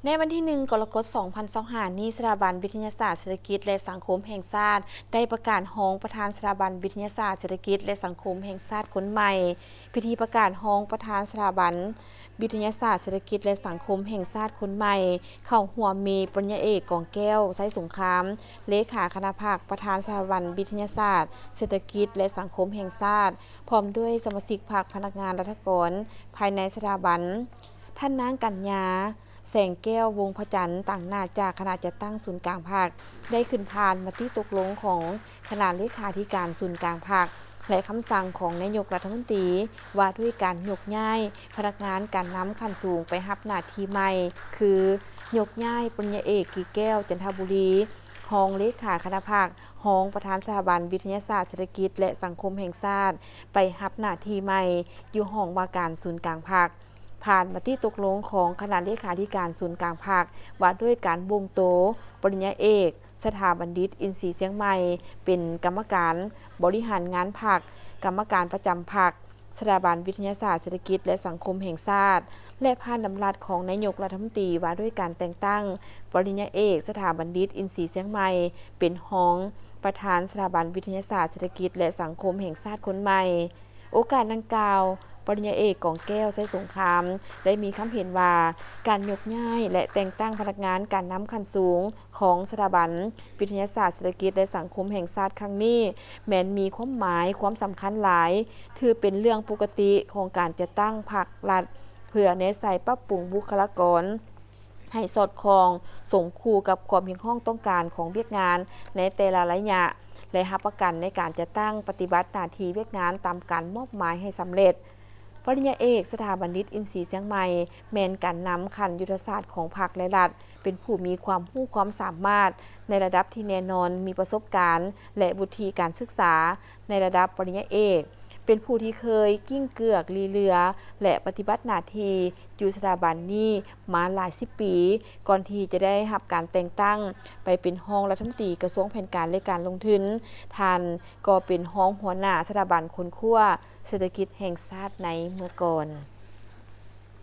ໃນວັນທີໜຶ່ງ ກໍລະກົດ ສອງພັນຊາວຫ້ານີ້, ສະຖາບັນວິທະຍາສາດເສດຖະກິດ ແລະ ສັງຄົມແຫ່ງຊາດ ໄດ້ປະກາດຮອງປະທານສະຖາບັນວິທະຍາສາດເສດຖະກິດ ແລະ ສັງຄົມແຫ່ງຊາດຄົນໃໝ່. ພິທີປະກາດຮອງປະທານສະຖາບັນວິທະຍາສາດເສດຖະກິດ ແລະ ສັງຄົມແຫ່ງຊາດຄົນໃໝ່ ເຂົ້າຮ່ວມມີປະລິນຍາເອກ ກອງແກ້ວ ໄຊສົງຄາມ ເລຂາຄະນະພັກ, ປະທານສະຖາບັນວິທະຍາສາດເສດຖະກິດ ແລະ ສັງຄົມແຫ່ງຊາດ, ພ້ອມດ້ວຍສະມາຊິກພັກ, ພະນັກງານລັດຖະກອນພາຍໃນສະຖາບັນ, ທ່ານນາງ ກັນຍາ ແສງແກ້ວ ວົງພະຈັນ, ຕາງໜ້າຈາກຄະນະຈັດຕັ້ງສູນກາງພັກ ໄດ້ຂຶ້ນຜ່ານມະຕິຕົກລົງຂອງຄະນະເລຂາທິການສູນກາງພັກ ແລະ ຄຳສັ່ງຂອງນາຍົກລັດຖະມົນຕີ ວ່າດ້ວຍການຍົກຍ້າຍພະນັກງານການນຳຂັ້ນສູງໄປຮັບໜ້າທີ່ໃໝ່ ຄື ຍົກຍ້າຍປະລິນຍາເອກ ກີແກ້ວ ຈັນທະບູລີ ຮອງເລຂາຄະນະພັກ, ຮອງປະທານສະຖາບັນວິທະຍາສາດເສດຖະກິດ ແລະ ສັງຄົມແຫ່ງຊາດ ໄປຮັບໜ້າທີ່ໃໝ່ຢູ່ຫ້ອງວ່າການສູນກາງພັກ. ຜ່ານມະຕິຕົກລົງຂອງຄະນະເລຂາທິການສູນກາງພັກ ວ່າດ້ວຍການບົ່ງໂຕປະລິນຍາເອກ ສະຖາບັນດິດ ອິນຊີຊຽງໃໝ່ ເປັນກຳມະການບໍລິຫານງານພັກ, ກຳມະການປະຈຳພັກ, ສະຖາບັນວິທະຍາສາດເສດຖະກິດ ແລະ ສັງຄົມແຫ່ງຊາດ ແລະ ຜ່ານດຳລັດຂອງນາຍົກລັດຖະມົນຕີ ວ່າດ້ວຍການແຕ່ງຕັ້ງປະລິນຍາເອກ ສະຖາບັນດິດ ອິນຊີຊຽງໃໝ່ ເປັນຮອງປະທານສະຖາບັນວິທະຍາສາດເສດຖະກິດ ແລະ ສັງຄົມແຫ່ງຊາດຄົນໃໝ່. ໂອກາດດັ່ງກ່າວ, ປະລິນຍາເອກ ກອງແກ້ວ ໄຊສົງຄາມ ໄດ້ມີຄຳເຫັນວ່າ ການຍົກຍ້າຍ ແລະ ແຕ່ງຕັ້ງພະນັກງານການນຳຂັ້ນສູງຂອງສະຖາບັນວິທະຍາສາດເສດຖະກິດ ແລະ ສັງຄົມແຫ່ງຊາດຄັ້ງນີ້ ແມ່ນມີຄວາມໝາຍຄວາມສຳຄັນຫຼາຍ, ຖືເປັນເລື່ອງປົກກະຕິຂອງການຈັດຕັ້ງພັກລັດ ເພື່ອແນໃສ່ປັບປຸງບຸກຄະລາກອນ ໃຫ້ສອດຄ່ອງສົມຄູ່ກັບຄວາມຮຽກຮ້ອງຕ້ອງການຂອງວຽກງານໃນແຕ່ລະໄລຍະ ແລະ ຮັບປະກັນໃນການຈັດຕັ້ງປະຕິບັດໜ້າທີ່ວຽກງານຕາມການມອບໝາຍໃຫ້ສຳເລັດ. ປະລິນຍາເອກ ສະຖາບັນດິດ ອິນຊີຊຽງໃໝ່ ແມ່ນການນຳຂັ້ນຍຸດທະສາດຂອງພັກ ແລະ ລັດ, ເປັນຜູ້ມີຄວາມຮູ້ຄວາມສາມາດໃນລະດັບທີ່ແນ່ນອນ, ມີປະສົບການ ແລະ ວຸດທິການສຶກສາໃນລະດັບປະລິນຍາເອກ, ເປັນຜູ້ທີ່ເຄີຍກິ້ງເກືອກລີເຫຼືອ ແລະ ປະຕິບັດໜ້າທີ່ຢູ່ສະຖາບັນນີ້ມາຫຼາຍສິບປີ, ກ່ອນທີ່ຈະໄດ້ຮັບການແຕ່ງຕັ້ງໄປເປັນຮອງລັດຖະມົນຕີກະຊວງແຜນການ ແລະ ການລົງທຶນ. ທ່ານກໍເປັນຮອງຫົວໜ້າສະຖາບັນຄົ້ນຄວ້າເສດຖະກິດແຫ່ງຊາດໃນເມື່ອກ່ອນ.